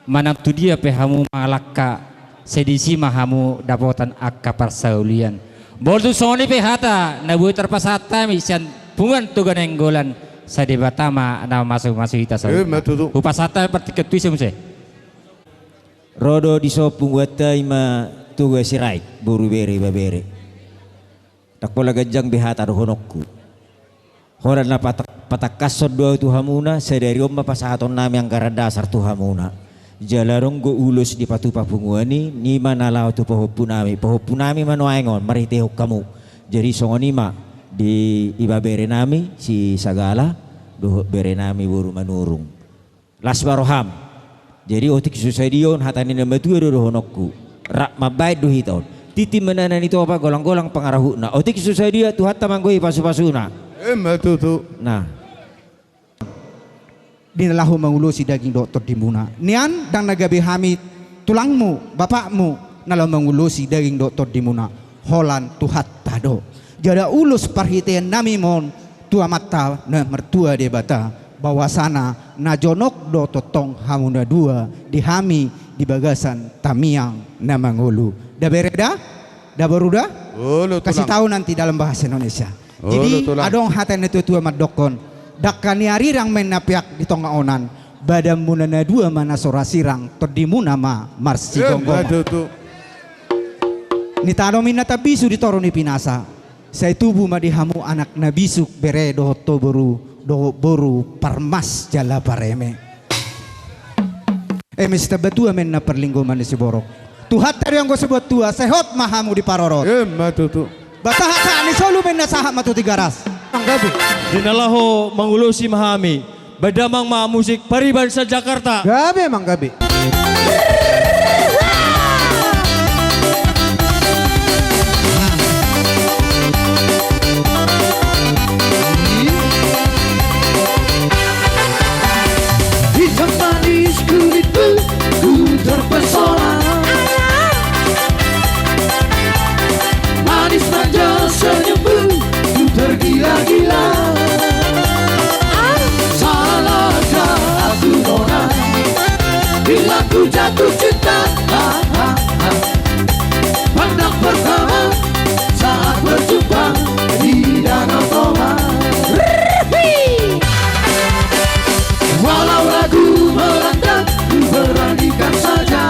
Manang tu dia pe hamu mangalangka, sai disi ma hamu dapotan angka parsaulian. Molo tung songon i pe hata na boi tarpasahat hami sian Punguan Toga Nainggolan, sai Debata ma na mamasu-masu hita saluhutna. Ima tutu. Hupasahat hami partingkian tu ise muse. Ro do dison punguanta, ima Toga Sirait, boru, bere, ibebere. Ndang pola ganjang be hata dohononku. Holan na patak-, patangkashon do ahu tu hamuna, sadari on ma pasahaton nami anggaran dasar tu hamuna. Jala adong do ulos dipatupa punguan i, i ma na laho tu pahompu nami. Pahompu nami ma nuaeng on, marhitehon hamu. Jadi songon i ma di ibebere nami si Sagala, dohot bere nami boru Manurung. Las ma roham. Jadi otik so sadia on, hata ni na matua do dohononku. Rap mambahen do hita on. Tintin ma na nitopa, golang-golang pangarahutna. Otik so sadia Tuhanta manggohi pasu-pasuna. Ima tutu. Nah. Di na laho mangulosi daging dohot tondimuna. Nian ndang na gabe hami tulangmu, bapakmu, na laho mangulosi daging dohot tondimuna. Holan Tuhanta do. Jala ulos parhitean nami ma on tu Amanta na martua Debata, bahwasana na jonok do tongtong hamu na dua di hami di bagasan tangiang na mangolu. Da bere da? Da boru da? Olo, tulang. Kasih tahu nanti dalam bahasa Indonesia. Olo, tulang. Jadi adong hata ni natua-tua mandokkon, dangka ni arirang ma inna peak di tonga onan, badanmuna na dua ma na so ra sirang, tondimuna ma marsigomgoman. Ima tutu. Nitanom inna tambisu di toru ni pinasa. Sai tubu ma di hamu anak na bisuk, bere dohot ho boru, dohot boru parmas jala pareme. Eme sitambatua ma inna parlinggoman ni siborok. Tuhanta do i anggo so buat tua, sai hot ma hamu diparorot. Ima tutu. Ba sahat-sahat ni solu ma inna sahat ma tu Tigaras. Manggabe. Di na laho mangulosi ma hami. Baen damang ma musik pariban se-Jakarta. Gabe, manggabe. Hitam manis kulitmu, ku terpesona. Manis manja senyummu, ku tergila-gila. Salahkah aku, nona, bila ku jatuh cinta? Pandang pertama saat berjumpa di Danau Toba. Walau ragu melangkah, ku beranikan saja.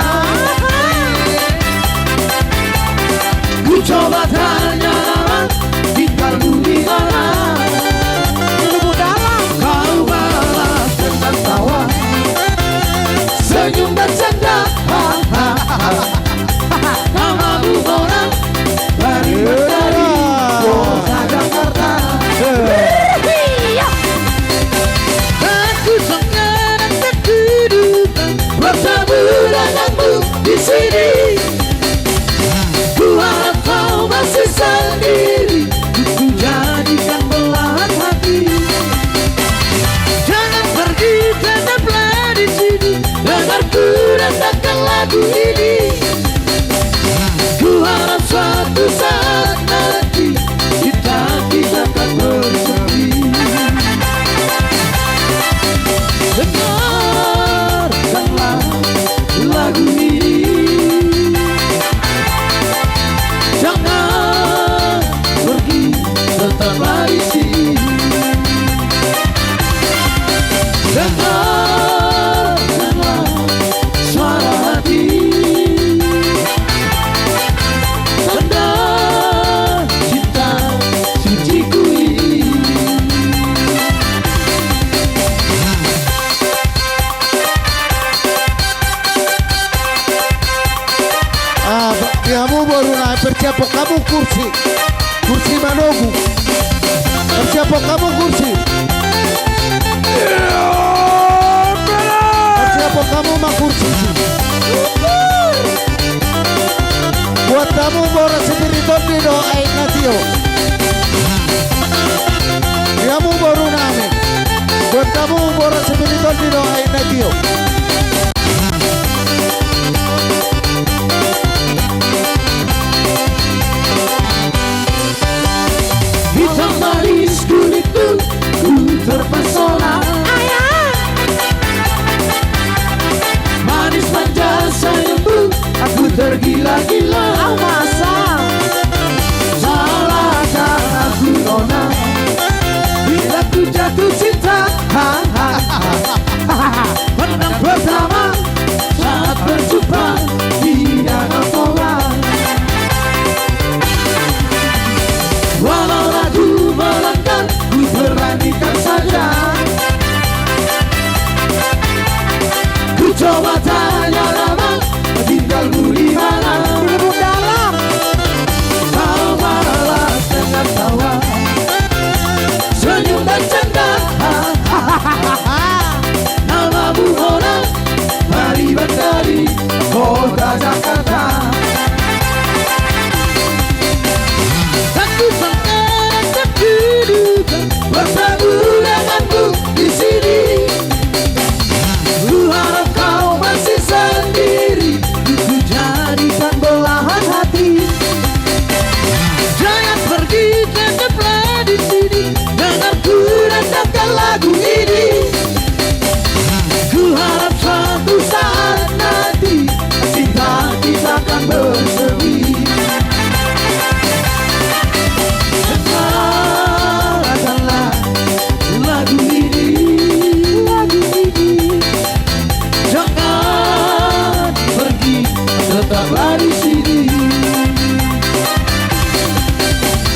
Ku coba tanya nama, tinggalmu di mana? Kau balas dengan tawa, senyum dan canda. Namamu orang dari Mentari, kota Jakarta. Aku sangat tak keduga bertemu denganmu di sini. Ku harap kau masih sendiri, ku jadikan belahan hati. Jangan pergi, tetaplah di sini. Dengar ku datangkan lagu ini. Ku harap suatu saat nanti cinta kita akan bersemi. Dengarkanlah lagu ini. Jangan pergi, tetaplah di sini. Dengarkanlah suara hati. Tanda cinta suciku ini. Ah, ba-, di hamu boru nami, persiapon hamu kursi. Kursi manogu. Persiapon hamu kursi. Persiapon hamu ma kursi. Buat hamu boras sipir ni tondi do aek na tio. Di hamu boru nami. Buat hamu boras sipir ni tondi do aek na tio. Di Gila. Au masa. Salah aku nona. Bila ku jatuh cinta. Ha, ha, ha, ha, ha. Pandang pertama saat berjumpa di Danau Toba. Walau ragu melangkah, ku beranikan saja. Ku coba tanya nama, tinggalmu di mana? Di Lubuk Dalam. Kau balas dengan tawa, senyum dan canda. Namamu nona, Pariban dari kota Jakarta. Aku sangat terpilih bertemu denganmu di sini. Ku harap kau masih sendiri, ku jadikan belahan hati. Jangan pergi, tetaplah di sini, dengar ku rendangkan lagu ini. Ku harap suatu saat nanti cinta kita akan bersemi. Dengarkanlah lagu ini, lagu ini. Jangan pergi, tetaplah di sini.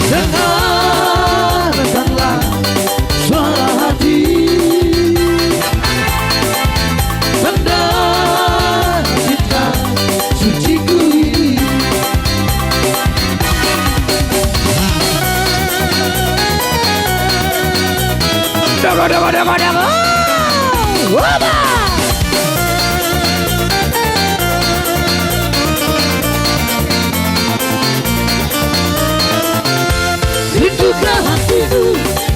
Dengarkanlah suara hati. Tanda cinta suciku ini. Dago, dago, dago, dago. Waba. Lindungkan hatimu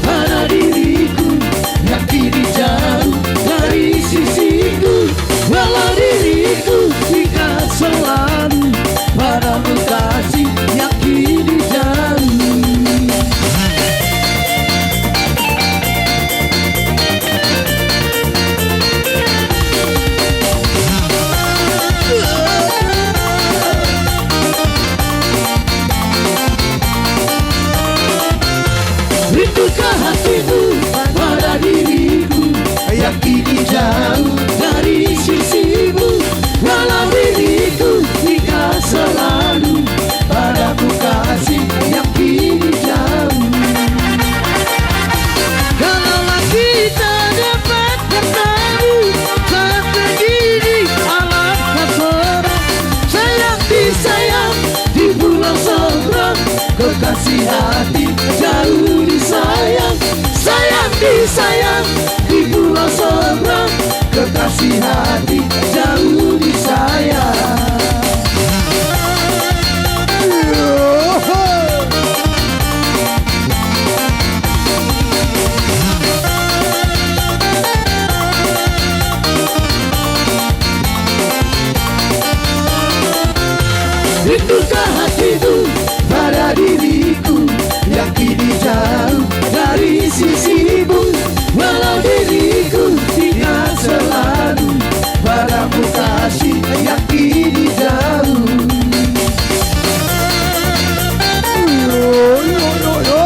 pada diriku yang kini jauh dari sisiku. Walau diriku ingat selalu padamu kasih yang kini jauh. Lindungkan hatimu pada diriku yang kini jauh dari sisimu. Walau diriku ingat selalu padamu kasih yang kini jauh. Kalaulah kita dapat bertemu saat begini, alangkah senang. Sayang disayang di pulau seberang, kekasih hati jauh disayang. Sayang disayang di pulau seberang, kekasih hati jauh disayang. Lindungkan hatimu pada diriku yang kini jauh dari sisimu. Walau diriku ingat selalu padamu kasih yang kini jauh. Yo, yo, yo, yo.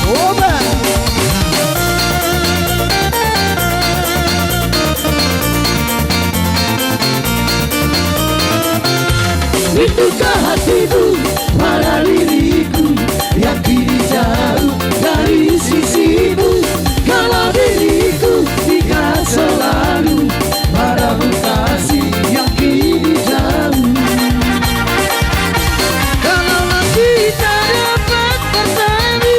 Oba. Lindungkan hatimu pada diriku yang kini jauh dari sisimu. Kalau diriku ingat selalu padamu kasih yang kini jauh. Kalaulah kita dapat bertemu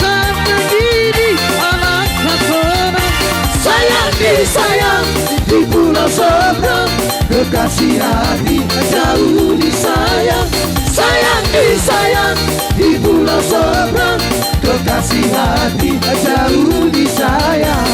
saat begini, alangkah senang. Sayang disayang di pulau seberang, kekasih hati jauh disayang. Sayang disayang di pulau seberang, kekasih hati jauh disayang.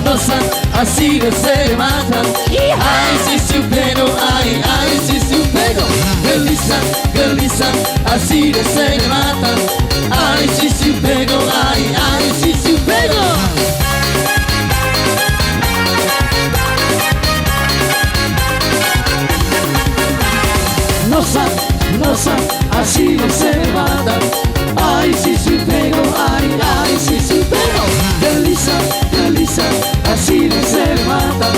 Nosa, asi do sede mata. Ai sisiu pego, ai, ai sisiu pego. Gelisah, gelisah, asi do sede mata. Ai sisiu pego, ai, ai sisiu pego. Nosa, nosa, asi do sede mata. Ai sisiu pego, ai, ai sisiu pego. Gelisah, gelisah, asi do sede mata.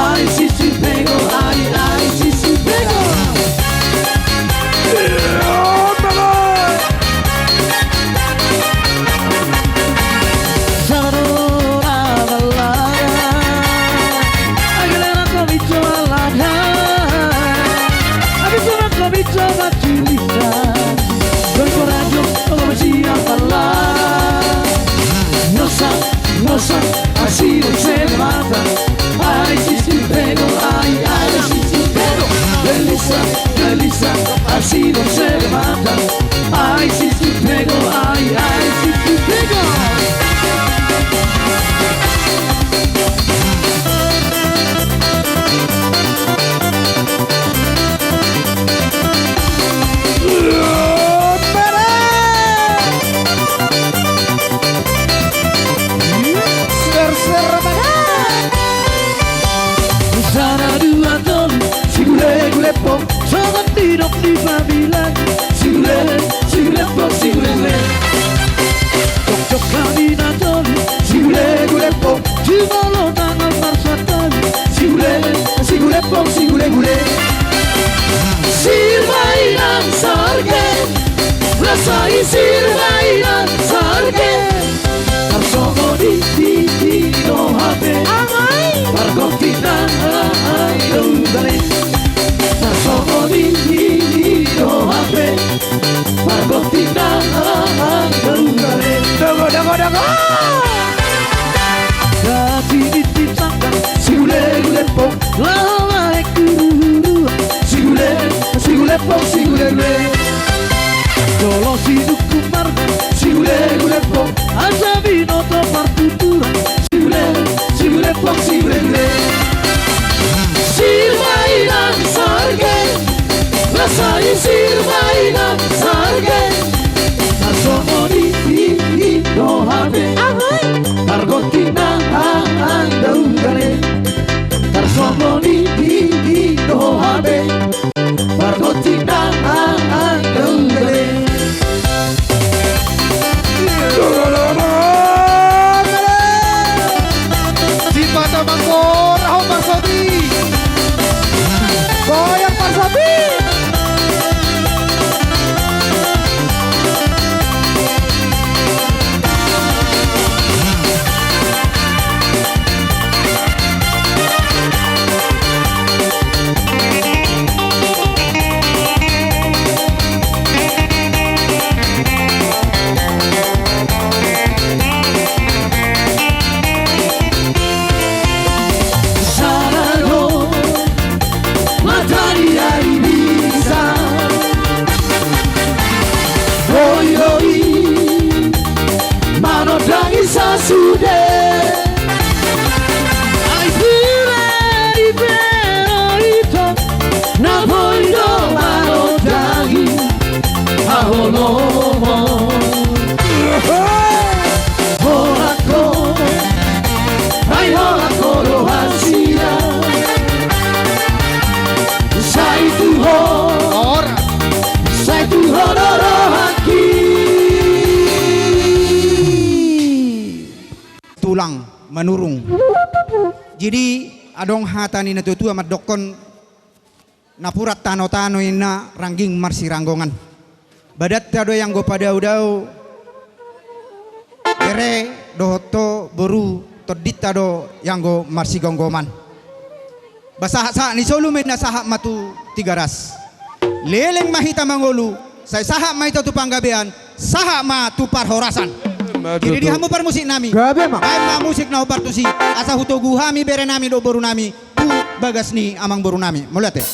Ai sisiu pego, ai, ai sisiu pego. Sabadora balaga. Agelera komico alaga. Abis sama komico bacurita. Berkorajo, komico balaga. Nosa, nosa, asi do sede mata. Ai sisiu pego, ai, ai sisiu pego. Gelisah, gelisah, asi do sede mata. Ai sisiu pego, ai, ai sisiu pego. Sada dua tolu, sigulegule pong, songon nidok ni pabilang. Sigule, sigule pong, sigule gule. Jokjok hami na tolu, sigulegule pong, jumolo tangan marsantabi. Sigule, sigule pong, sigulegule. Sirba inang sarge, rasai sirba inang sarge. Tarsongon i, i, i do hape. Pargonti na, ai do gale. Tarsongon i, i, i do hape. Pargonti na, ai do gale. Dogo, dogo, dogo. Gati di sanggar, sigulegule pong. Laho bahen guru-guru. Sigule, sigule pong, sigule gule. Jolo sidungkun marga. Sigulegule pong. Asa binoto partuturan. Sigule, sigule pong, sigule gule. Sirba inang sarge. Rasai sirba inang sarge. Tarsongon i, i, i do hape. Pargonti na, ai do gale. Tarsongon i, i, i do hape. Pargonti na, ai do gale. Sipata mangkora ho parsaotik. Goyang parsaotik. Sada do mata ni ari bisa. Hoi, hoi, manondangi sasude. Ai sira di Pera ito, na boi do manondangi haholomon. Holan ho, ai holan ho do hasian. Sai tu ho, sai tu ho do rohangki. Tulang manurung. Jadi adong hata ni natuatua mandokkon, napuran tanotano ninna rangging marsiranggongan. Badanta do i anggo padaodao, bere dohot ho boru, tondinta do i anggo marsigomgoman. Ba sahat-sahat ni solu ma ninna sahat ma tu Tigaras. Leleng ma hita mangolu, sai sahat ma hita tu Panggabean, sahat ma tu parhorasan. Jadi di hamu parmusik nami, gabe ma, baen ma musik na hombar tusi, asa hutogu hami bere nami dohot boru nami tu bagas ni amangboru nami. Mauliate.